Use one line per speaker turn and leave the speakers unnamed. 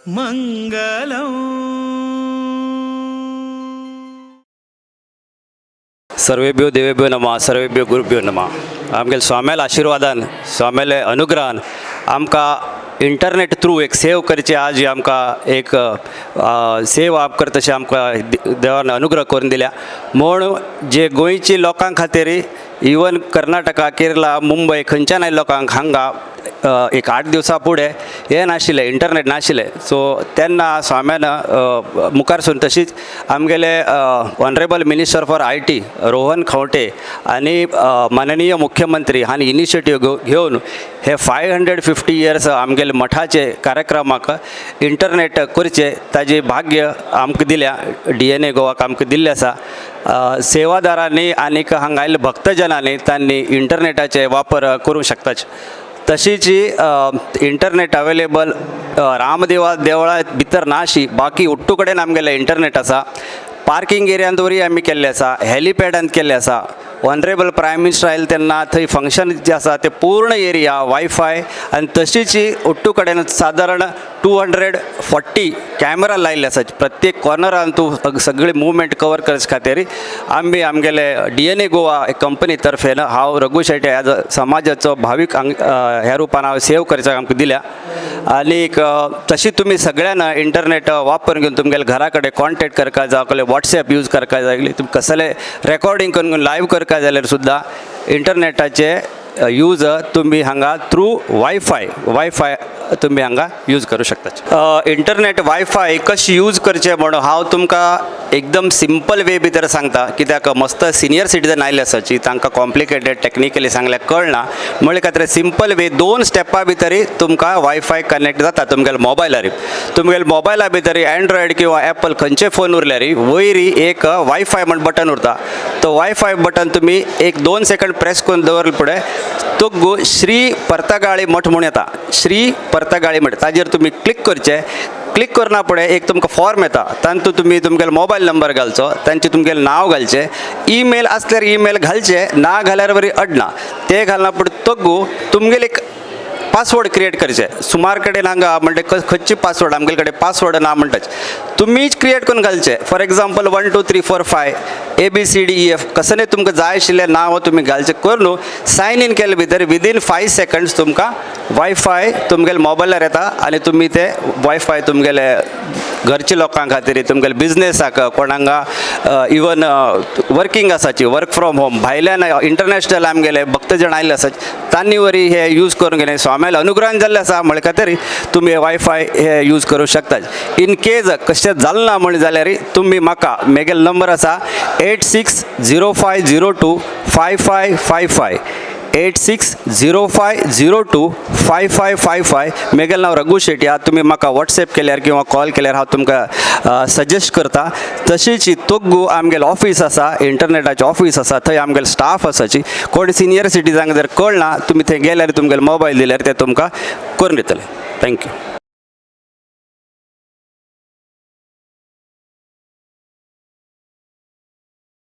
मंगलम.
सर्वेभ्यो देवेभ्यो नमः, सर्वेभ्यो गुरुभ्यो नमः. आमगेले स्वाम्याल्या आशिर्वादान, स्वाम्याले अनुग्रहान आमकां इंटरनेट थ्रू एक सेव करची आज ही आमकां एक सेवा करता तशें आमकां देवान अनुग्रह करून दिल्या. म्हूण जे गोंयची लोकां खातीर, इवन कर्नाटका, केरला, मुंबय खंयच्यान आयिल्ल्या लोकांक हांगा एक 8 दिवसां फुडें हें नाशिल्लें, इंटरनेट नाशिल्लें. सो तेन्ना स्वाम्यान मुखार सरून, तशीच आमगेले Honourable Minister for IT Rohan Khaunte आनी माननीय मुख्यमंत्री हांणी इनिशिएटीव घेवन हे 550 इयर्स आमगेले मठाचे कार्यक्रमाक इंटरनेट करचे ताजें भाग्य आमकां दिल्या, डीएनए गोवाक आमकां दिल्लें आसा. सेवादारांनी आनीक हांगा आयिल्ले भक्तजनांनी तांणी इंटरनेटाचे वापर करूंक शकतात. तशीच इंटरनेट अवेलेबल रामदेवा देवळा भितर नाशी, बाकी ओट्टू कडेन आमगेलें इंटरनेट आसा. पार्किंग एरियांत वरी आमी केल्लें आसा, हेलिपॅडांत केल्लें आसा. ऑनरेबल प्रायम मिनिस्टर आयले तेन्ना थंय फंक्शन जें आसा तें पूर्ण एरिया वायफाय आनी तशीच ओट्टू कडेन सादारण 240 कॅमेरा लायिल्ले आसात. प्रत्येक कॉर्नरान तूं सगळी मुवमेंट कवर करचे खातीर आमी आमगेले डीएनए गोवा कंपनी तर्फेन हांव रघु शेट्ये एज अ समाजाचो भावीक हांग ह्या रुपान हांव सेव करच्याक आमकां दिल्या. आनीक तशी तुमी सगळ्यान इंटरनेट वापर घेवन तुमगेले घरा कडेन कॉन्टेक्ट करपा जाय, कसले वॉट्सॅप यूज करपा जाय, तुमी कसले रेकॉर्डिंग करून लायव करपा जाल्यार सुद्दां इंटरनेटाचे यूज तुमी हांगा थ्रू वायफाय वायफाय तुमी हांगा यूज करूं शकतात. इंटरनेट वायफाय कशें यूज करचें म्हणून हांव तुमकां एकदम सिंपल वे भितर सांगता, कित्याक मस्त सिनियर सिटीजन आयिल्ले आसाची, तांकां कॉम्प्लिकेटेड टॅक्निकली सांगल्यार कळना. म्हणले खातीर सिंपल वे, दोन स्टेपा भितर तुमकां वायफाय कनेक्ट जाता तुमगेल्या मोबायलार. तुमगेल्या मोबायला भितर एंड्रॉयड किंवा एप्पल खंयचे फोन उरल्यार वयर एक वायफाय म्हण बटन उरता. तो वायफाय बटन तुमी एक 2 सेकंड प्रेस करून दवरले फुडें तो श्री पर्तगाळी मठ म्हूण येता. श्री पर्तगाळी मठ ताजेर तुमी क्लिक करचें. क्लिक करना फुडें एक तुमकां फॉर्म येता. तातूंत तुमी तुमगेलो मोबायल नंबर घालचो, तांचें तुमगेलें नांव घालचें, ईमेल आसल्यार ईमेल घालचें, ना घाल्यार बरी अडना. तें घालना फुडें तग्गू तुमगेले एक पासवर्ड क्रिएट करचे. सुमार कडेन हांगा म्हणटे खंयची पासवर्ड, आमगेले कडेन पासवर्ड ना म्हणटाच. तुमीच क्रिएट करून घालचे. For example, 1 2 3 4 5 A B C D E F, कसलें तुमकां जाय आशिल्लें नांव तुमी घालचें. करून सायन इन केले भितर विदीन 5 सेकंड्स तुमकां वायफाय तुमगेले मोबायलार येता आनी तुमी ते वायफाय तुमगेले घरच्या लोकां खातीर, तुमगेले बिजनेसाक, कोणांगा इवन वर्किंग आसाची, वर्क फ्रॉम होम, भायल्यान इंटरनॅशनल आमगेले भक्तजण आयिल्ले आसात, तांणी वरी हे यूज करून गेले. स्वाम्याले अनुग्रहान जाल्लें आसा म्हळ्या खातीर तुमी वायफाय हे यूज करूं शकतात. इन केज कशें जालें ना म्हण जाल्यार तुमी म्हाका, मेगेलो नंबर आसा 8605025555, 8605025555. मेगेलें नांव रघु शेट्टी. आतां तुमी म्हाका वॉट्सॅप केल्यार किंवा कॉल केल्यार हांव तुमकां सजेस्ट करता. तशीच तोग्गू आमगेलें ऑफीस आसा, इंटरनेटाचें ऑफीस आसा, थंय आमगेले स्टाफ आसाची. कोण सिनियर सिटीजनांक जर कळना, तुमी थंय गेल्यार, तुमगेले मोबायल दिल्यार ते तुमकां करून दितले. Thank you.